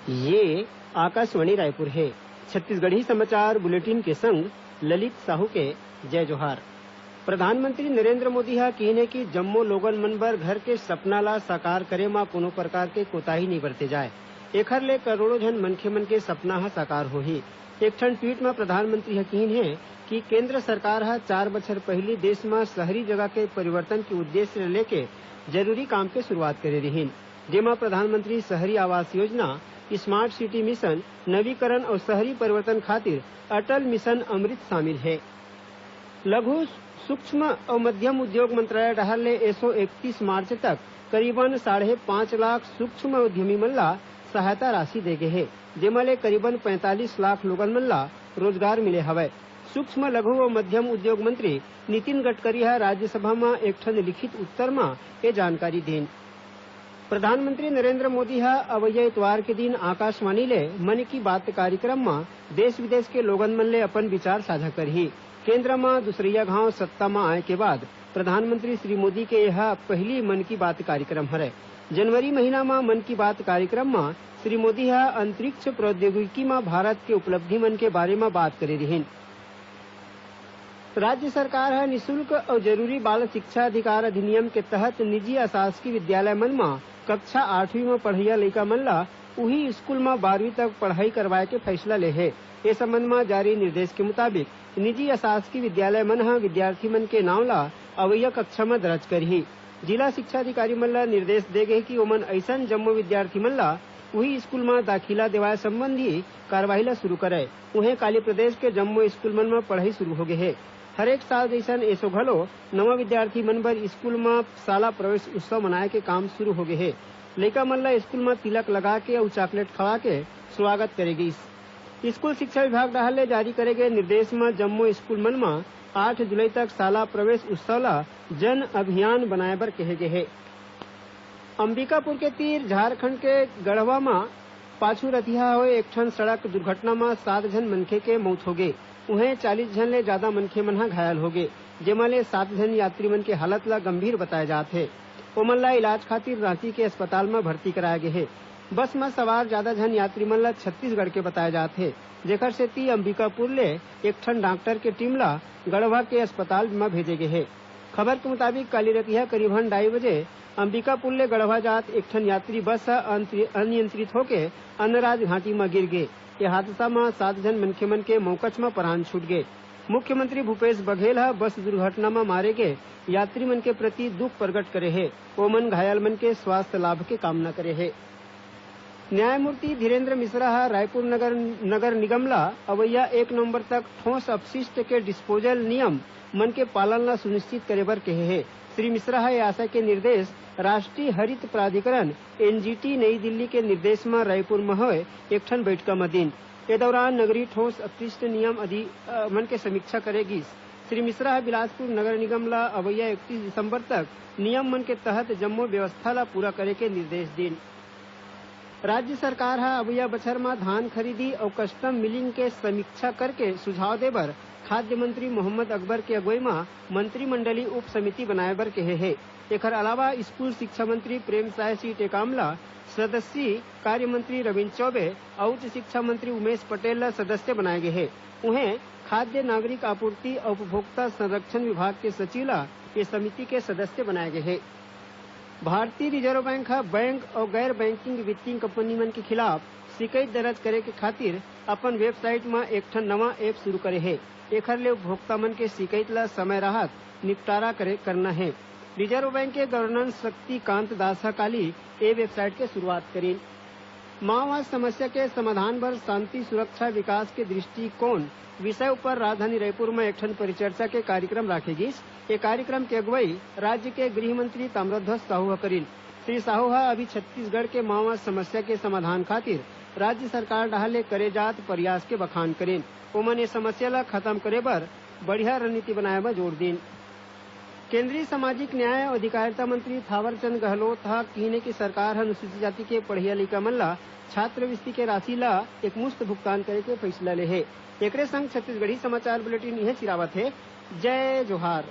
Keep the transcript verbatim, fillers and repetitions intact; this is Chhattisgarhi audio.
ये आकाशवाणी रायपुर हे। छत्तीसगढ़ी समाचार बुलेटिन के संग ललित साहू के जय जोहार। प्रधानमंत्री नरेंद्र मोदी ह किहिन हे कि जम्मो लोगन मन बर घर के सपना ला साकार करे म कोनो प्रकार के कोताही नइ बरते जाय। एखर ले करोड़ों झन मनखे मन के सपना ह साकार होही। एक ठन ट्वीट म प्रधानमंत्री ह किहिन हे कि केंद्र सरकार ह चार बछर पहिली देश म शहरी जगह के परिवर्तन के उद्देश्य लेके जरूरी काम के शुरुआत करे रिहिन, जेमा प्रधानमंत्री शहरी Awas Yojana, smart city mission, नवीकरण अउ शहरी परिवर्तन खातिर अटल मिशन अमृत शामिल हे। लघु, सूक्ष्म अउ मध्यम उद्योग मंत्रालय डहार ले एसो इकतीस मार्च तक करीबन साढ़े पाँच लाख सूक्ष्म उद्यमी मन ला सहायता राशि दे गे हे, जेमा ले करीबन पैंतालीस लाख लोगन मन ला रोजगार मिले हवय। सूक्ष्म, लघु अउ मध्यम उद्योग मंत्री नितिन गडकरी ह राज्यसभा म एक ठन लिखित उत्तर म ये जानकारी दीन। प्रधानमंत्री नरेंद्र मोदी ह अवइया इतवार के दिन आकाशवाणी ले मन की बात कार्यक्रम म देश विदेश के लोगन मन ले अपन विचार साझा करही। केंद्र म दूसरइया घांव सत्ता म आए के बाद प्रधानमंत्री श्री मोदी के यह पहिली मन की बात कार्यक्रम हरय। जनवरी महीना म मन की बात कार्यक्रम म श्री मोदी ह अंतरिक्ष प्रौद्योगिकी म भारत के उपलब्धि मन के बारे म बात करे रिहिन। राज्य सरकार ह निशुल्क अउ जरूरी बाल शिक्षा अधिकार अधिनियम के तहत निजी अशासकीय विद्यालय मन म कक्षा आठवीं म पढ़इया लइका मन ला उही स्कूल म बारहवीं तक पढ़ाई करवाए के फैसला ले हे। ए संबंध म जारी निर्देश के मुताबिक निजी अशासकीय विद्यालय मन ह विद्यार्थी मन के नांव ला अवइया कक्षा म दर्ज करही। जिला शिक्षा अधिकारी मन ला निर्देश दे गे कि ओमन अइसन जम्मो विद्यार्थी मन ला उही स्कूल म दाखिला देवाए संबंधी कार्यवाही ला शुरू करय। उहें, काली प्रदेश के जम्मो स्कूल मन म पढ़ाई शुरू हो गे हे। हरेक साल जइसन एसो घलो नवा विद्यार्थी मन बर स्कूल म शाला प्रवेश उत्सव मनाए के काम शुरू हो गे हे। लइका मन ला स्कूल म तिलक लगा के अउ चॉकलेट खवा के स्वागत करे गीस। स्कूल शिक्षा विभाग डहार ले जारी करे गे निर्देश म जम्मो स्कूल मन म आठ जुलाई तक शाला प्रवेश उत्सव ला जन अभियान बनाए बर कहे गे हे। अंबिकापुर के तीर झारखंड के गढ़वा म पाछू रतिहा होए एक ठन सड़क दुर्घटना म सात झन मनखे के मौत होगे। उहें, चालीस झन ले जादा मनखे मन ह घायल होगे, जेमा ले सात झन यात्री मन के हालत ल गंभीर बताए जात हे। ओमन ल इलाज खातिर रांची के अस्पताल म भर्ती कराए गे हे। बस म सवार जादा झन यात्री मन ल छत्तीसगढ़ के बताए जात हे, जेखर सेती अंबिकापुर ले एक ठन डॉक्टर के टीम ल गढ़वा के अस्पताल म भेजे गे हे। खबर के मुताबिक, काली रतिहा करीबन ढाई बजे अंबिकापुर ले गढ़वा जात एक ठन यात्री बस ह अंत्र-, अनियंत्रित होके अन्नराज घाटी म गिर गे। ये हादसा म सात झन मनखे मन के मौकच म प्राण छूट गे। मुख्यमंत्री भूपेश बघेल ह बस दुर्घटना म मारे गे यात्री मन के प्रति दुख प्रगट करे हे। ओमन घायल मन के स्वास्थ्य लाभ के कामना करे हे। न्यायमूर्ति धीरेंद्र मिश्रा ह रायपुर नगर, नगर निगम ल अवइया एक नवंबर तक ठोस अपशिष्ट के डिस्पोजल नियम मन के पालन ल सुनिश्चित करे बर कहे हे। श्री मिश्रा ह ए आशय के निर्देश राष्ट्रीय हरित प्राधिकरण, एनजीटी, नई दिल्ली के निर्देश म रायपुर म होए एक ठन बैठका म दीन। ए दौरान नगरीय ठोस अपशिष्ट नियम अधि-, अ, मन के समीक्षा करे गीस। श्री मिश्रा ह बिलासपुर नगर निगम ल अवइया इकतीस दिसंबर तक नियम मन के तहत जम्मो व्यवस्था ल पूरा करे के निर्देश दीन। राज्य सरकार ह अवइया बछर म धान खरीदी अउ कस्टम मिलिंग के समीक्षा करके सुझाव दे बर खाद्य मंत्री मोहम्मद अकबर के अगुवई म मंत्रिमंडलीय उप समिति बनाए बर कहे हे। एखर अलावा स्कूल शिक्षा मंत्री प्रेमसाय सिंह टेकाम ल सदस्यीय, कार्य मंत्री रविंद्र चौबे अउ उच्च शिक्षा मंत्री उमेश पटेल ल सदस्य बनाए गे हे। उहें, खाद्य नागरिक आपूर्ति अउ उपभोक्ता संरक्षण विभाग के सचिव ल ये समिति के सदस्य बनाए गे हे। भारतीय रिजर्व बैंक ह बैंक अउ गैर बैंकिंग वित्तीय कंपनी मन के खिलाफ शिकायत दर्ज करे के खातिर अपन वेबसाइट म एक ठन नवा ऐप शुरू करे हे। एखर ले उपभोक्ता मन के शिकायत ल समय रहत निपटारा करे, करना हे। रिजर्व बैंक के गवर्नर शक्तिकांत दास ह काली ए वेबसाइट के शुरुआत करीन। माओवाद समस्या के समाधान बर शांति, सुरक्षा, विकास के दृष्टिकोण विषय उपर राजधानी रायपुर म एक ठन परिचर्चा के कार्यक्रम राखे गीस। ए कार्यक्रम के अगुवई राज्य के गृह मंत्री ताम्रध्वज साहू ह करीन। श्री साहू ह अभी छत्तीसगढ़ के माओवाद समस्या के समाधान खातिर राज्य सरकार डहार ले करे जात प्रयास के बखान करीन। ओमन ए समस्या ल खतम करे बर बढ़िया रणनीति बनाए म जोर दीन। केंद्रीय सामाजिक न्याय अउ अधिकारिता मंत्री थावरचंद गहलोत ह किहिन हे कि सरकार ह अनुसूचित जाति के पढ़इया लइका मन ल छात्रवृत्ति के राशि ल एकमुश्त भुगतान करे के फइसला ले हे। एकरे संग छत्तीसगढ़ी समाचार बुलेटिन इहें चिरावत हे। जय जोहार।